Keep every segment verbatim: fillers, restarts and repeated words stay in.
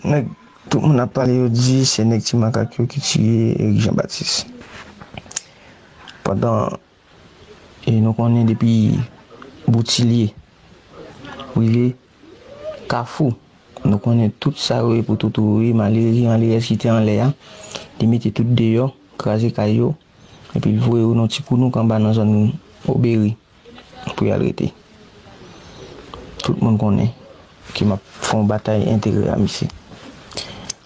nèg, tout moun ap pale, yo di se nèg Ti Makak yo ki tiye Eric Jean Baptiste. Pandan, e nou konnen depi Boutilye rive Kafou, nou konnen tout sa yo ye pou Toto yo ye, malere Jean Lerès ki te anlè a, li mete tout deyò, kraze kay yo, epi l voye yo nan ti kounouk anba nan zòn Oberi pou y al rete. Tout moun konnen ke m ap fè yon batay enterè a misye.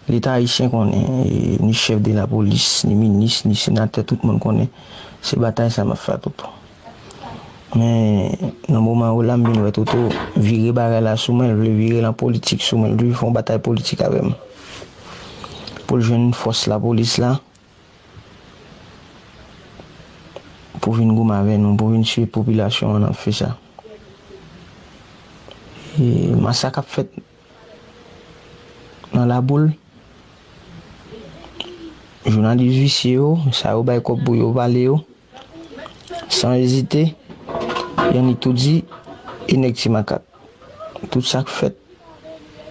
Leta ayisyen konnen, e, ni chèf de lapolis, ni minis, ni senatè, tout moun konnen se batay sa m ap fè a Toto. Men, nan moman yo la, m vin wè Toto vire bagay la sou mwen, l vle vire l an politik sou mwen, l vle fè yon batay politik avè m. Pou l jwenn fòs lapolis la, pou vin goumen avè nou, pou vin tiye popilasyon an, n ap fè sa. E masak ap fèt nan Laboul, jounalis visye yo, sa yo bay kòb pou yo pale yo, san ezite, y annik tou di, e nèg Ti Makak. Tout sa k fèt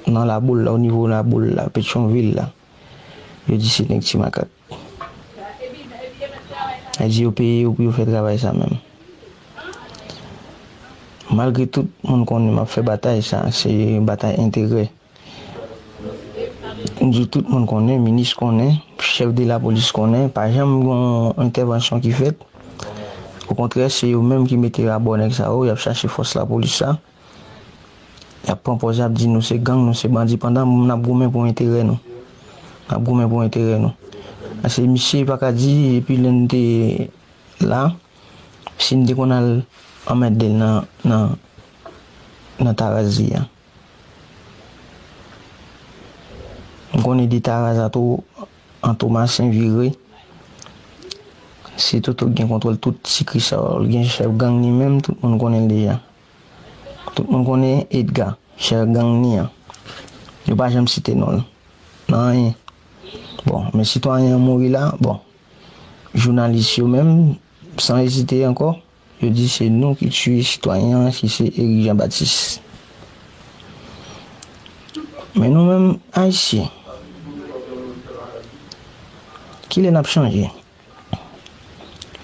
nan Laboul la, o nivo Laboul la, Petyonvil la, yo di se nèg Ti Makak. Sa di yo peye yo pou yo fè travay sa menm. Malgre tout moun konnen m ap fè batay sa, se batay enterè. M di tout moun konnen, minis konnen, chèf de lapolis konnen, pa janm gen yon entèvansyon ki fèt. Okontrè, se yo menm ki mete rabò nèg sa yo, y ap chache fòs lapolis la. Y ap pran pòz, y ap di nou se gang, nou se bandi, pandan n ap goumen pou enterè nou. N ap goumen pou enterè nou. Paske misye pa ka di, epi lè n te la, si n te konn al anmède l nan, nan, nan Tarazi a. M konnen de Taraz a tou, an Tomasen vire. Se Toto k gen kontwòl tout ti kri sa yo. L gen chèf gang li menm, tout moun konnen l deja. Tout moun konnen Edga, chèf gang li an. Yo pa janm site non l nan anyen. Bon, men sitwayen an mouri la, bon. Jounalis yo menm, san ezite ankò, yo di se nou ki tiye sitwayen an, ki se Eric Jean Baptiste. Men nou menm, Ayisyen, kilè n ap chanje?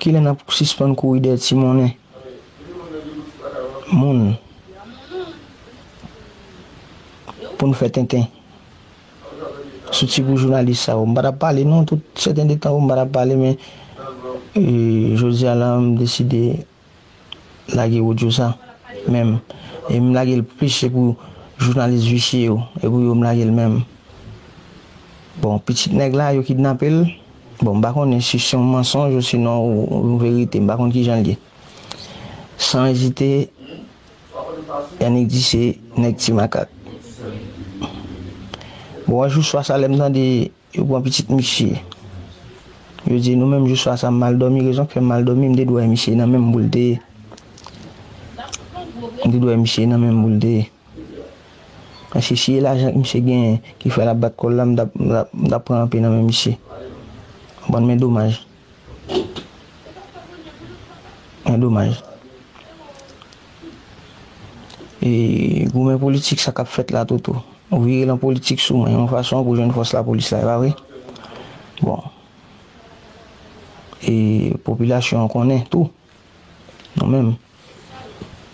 Kilè n ap sispann kouri dèyè ti monnen moun pou n fè tenten? Soti pou jounalis sa yo. M pa t ap pale non, tout sèten de tan yo, m pa t ap pale, men, e, jodi a la, m deside lage odyo sa menm. E m lage l plis, se pou jounalis visye yo, e pou yo m lage l menm. Bon, pitit nèg la, yo kidnape l. Bon, m pa konnen si se yon mansonj ou sinon yon, yon verite, m pa konn kijan l ye. San ezite, y annik di se nèg Ti Makak. Bon, wè, jou swa sa, lè m tande yo pran pitit misye, yo di nou menm, jou swa sa, m mal dòmi, rezon k fè m mal dòmi, m te dwe wè misye nan men m pou l te ye. M te dwe wè misye nan men m pou l te ye. Paske si e lajan misye genyen ki fè l ap bat kò l la, m t ap, m t ap, m t ap pran anpe nan men misye. Konprann, men domaj. Men domaj. E goumen politik sa k ap fèt la, Toto. Ou vire l an politik sou mwen, yon fason pou jwenn fòs lapolis la, e pa vre? Bon. E popilasyon an konnen tou. Nou menm,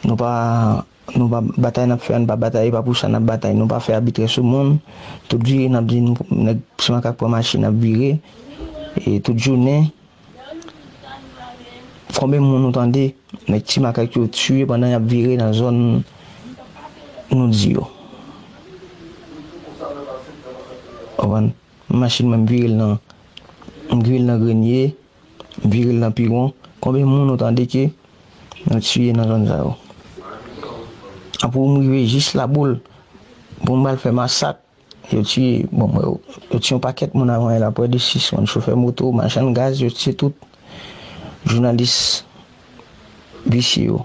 nou pa, nou pa, batay n ap fè a, nou pa batay, e pa pou sa n ap batay. Nou pa fè abitrè sou moun. Tout vire, n ap di, nou, nèg Ti Makak pran machin, n ap vire. E tout jounen, konbyen moun ou tande nèg Ti Makak yo tiye pandan y ap vire nan zòn nou di yo? Konprann? Machin mwen, m vire l nan, m vire l nan Grenye, m vire l nan Piwon. Konbyen moun ou tande ke yo tiye nan zòn sa yo? Apre m rive jis Laboul, pou m al fè masak, yo tiye, bon, mwen, yo tiye yon pakèt moun avan yè la, prè de sis moun, chofè moto, machann gaz, yo tiye tout jounalis visye yo.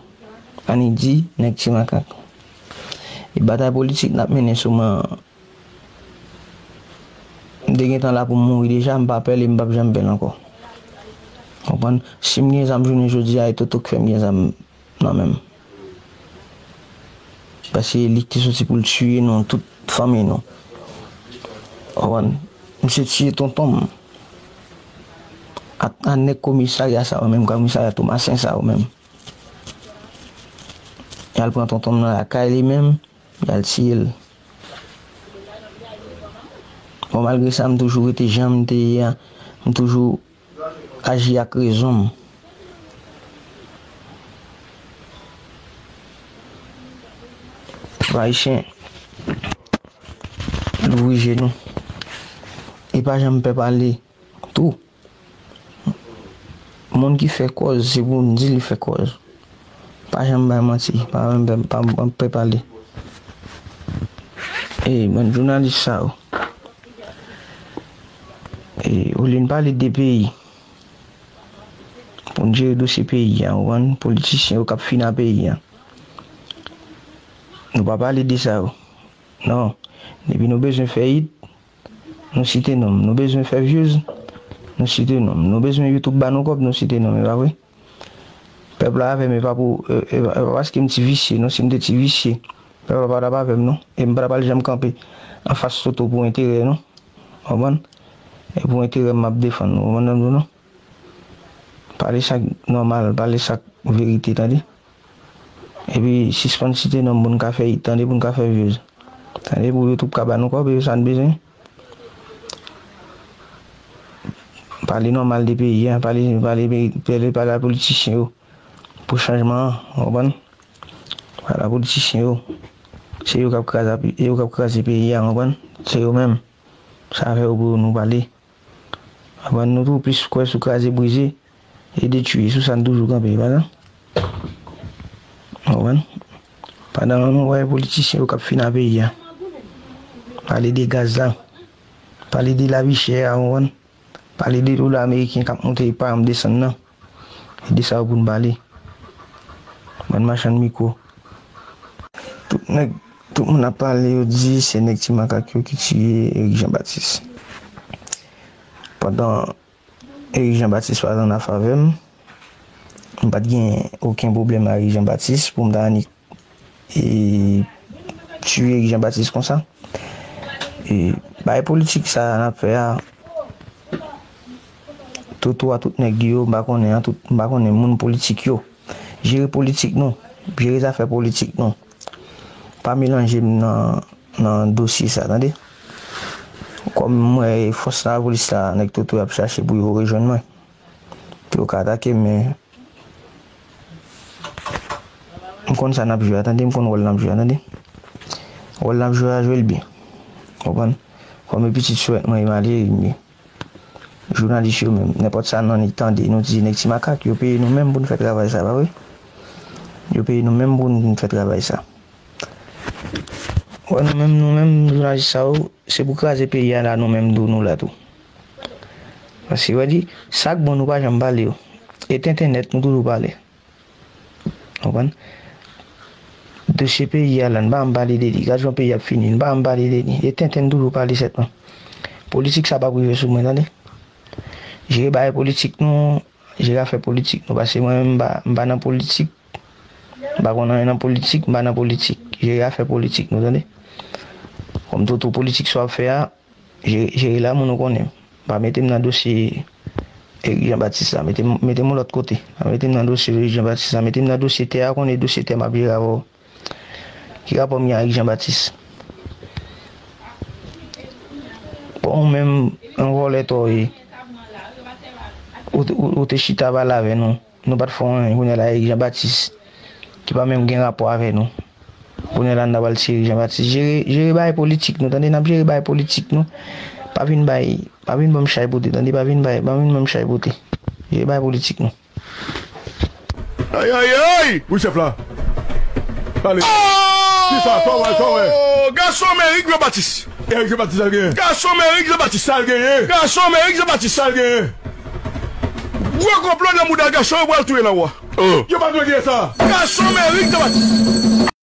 Annik di, nèg Ti Makak. E batay politik n ap mennen sou mwen an, m te gentan la pou m mouri deja, m pa pè l e m p ap janm pè l ankò. Konprann? Si m gen zam jounen jodi a, e Toto k fè m gen zam nan men m. Paske li ki te soti pou l tiye nou, tout fanmi nou. Konprann? Misye tiye tonton m. A, a nèg komisarya sa yo menm, komisarya Tomasen sa yo menm. Y al pran tonton m nan lakay li menm, y al tiye l. Bon, malgre sa, m toujou rete jan m te ye a. M toujou aji ak rezon m. Pèp ayisyen, louvri je nou. E pa janm pè pale tou. Moun ki fè kòz, se pou n di li fè kòz. Pa janm bay manti, pa janm, pa, pa pè pale. E, bann jounalis sa yo. E, olye n pale de peyi, pou n jere dosye peyi a, ou konprann? Politisyen yo k ap fini a peyi a. Nou pa pale de sa yo. Non. Depi nou bezwen fè hit, nou site non m. Nou bezwen fè views, nou site non m. Nou bezwen YouTube ba nou kòb, nou site non m, e pa vre? Pèp la avè m, e pa pou, e, e, e pa paske m ti visye, non, si m te ti visye, pèp la pa t ap avè m, non. E m pa t ap al janm kanpe anfas Toto pou enterè, non. Konprann? E pou enterè m, m ap defann, ou konprann sa m di w, non? Pale sa k nòmal, pale sa k verite, tande? Epi sispann site non m pou n ka fè hit, tande, pou n ka fè views. Tande, pou YouTube ka ba nou kòb, e sa n bezwen. Pale nòmal de peyi a, pale, pale, pale, pale a politisyen yo pou chanjman an, w konprann? Pale a politisyen yo. Se yo k ap kraze, yo k ap kraze peyi a, w konprann? Se yo menm. Sa fè yo pou nou pale. Konprann? Nou tou plis kwè sou kraze brize e detwi, sou sa n toujou kanpe, pa sa? Konprann? Pandan nou wè politisyen yo k ap fini a peyi a, pale de gaz la, pale de lavi chè a, konprann? Pale de dola ameriken k ap monte e pa janm desann nan. E de sa yo pou n pale. Bann machann mikwo. Tout nèg, tout moun ap pale, yo di se nèg Ti Makak yo ki tiye Eric Jean Baptiste. Pandan Eric Jean Baptiste pa t an afè avè m, m pa t gen okenn pwoblèm a Eric Jean Baptiste pou m ta annik e, tiye Eric Jean Baptiste konsa. E, bagay politik sa a n ap fè a, Toto a tout nèg li yo, m pa konnen an, tout, m pa konnen moun politik yo. Jere politik nou, jere zafè politik nou. Pa melanje m nan, nan dosye sa, tande. Kòm m wè fòs lapolis la, nèg Toto y ap chache pou yo rejwenn mwen, pou yo ka atake m, men M konn sa n ap jwe a, tande, m konn wòl n ap jwe a, tande. Wòl n ap jwe a, jwe l byen. Konprann? Kòm e pitit sou tèt mwen, e malere m ye. Jounalis yo menm, nenpòt sa n annik tande, nou di nèg Ti Makak, yo peye nou menm pou n fè travay sa, pa vre? Yo peye nou menm pou n fè travay sa. Wè, nou menm, nou menm, jounalis sa yo, se pou kraze peyi a la, nou menm tou, nou la tou. Paske, wè di, sa k bon, nou pa janm pale yo. E tenten nèt, nou toujou pale. Konprann? Dosye peyi a la, n pa janm pale de li. Gad jan peyi ap fini, n pa janm pale de li. E tenten n toujou pale sèlman. Politik sa p ap rive sou mwen, tande. Jere bagay politik nou, jere afè politik nou. Paske mwen menm, m pa, m pa nan politik. M pa konn anyen nan politik, m pa nan politik. Jere afè politik nou, tande. Kòm Toto, politik sa w ap fè a, jere, jere l a moun ou konnen. Pa mete m nan dosye Eric Jean Baptiste la. Mete m, mete m yon lòt kote. Pa mete m nan dosye Eric Jean Baptiste la. Mete m nan dosye tè a, ou konnen dosye tè m ap jere avè w. Ki rapò m gen ak Eric Jean Baptiste? Bon, ou menm, yon vòlè tò w ye. Ou, ou, ou te chita pale avè nou. Nou pa t fè anyen. Kounye a la, Eric Jean Baptiste, ki pa menm gen rapò avè nou. Kounye a la, n ta pral tiye Eric Jean Baptiste. Jere, jere bagay politik nou, tande, n ap jere bagay politik nou. Pa vin bay, pa vin ban m chay pote, tande, pa vin bay, pa vin ban m chay pote. Jere bagay politik nou. Ay, ay, ay! Wi, chèf la. Pale. Kisa? Sa w wè, sa w wè? Gason m Eric Jean Baptiste. Eric Jean Baptiste sa l genyen? Gason m Eric Jean Baptiste. Sa l genyen? Gason m Eric Jean Baptiste. Sa l genyen? Gwo konplo nan mouda gason yo pral touye nan wa. Yo pa dwe genyen sa. Gason m Eric Jean Baptiste.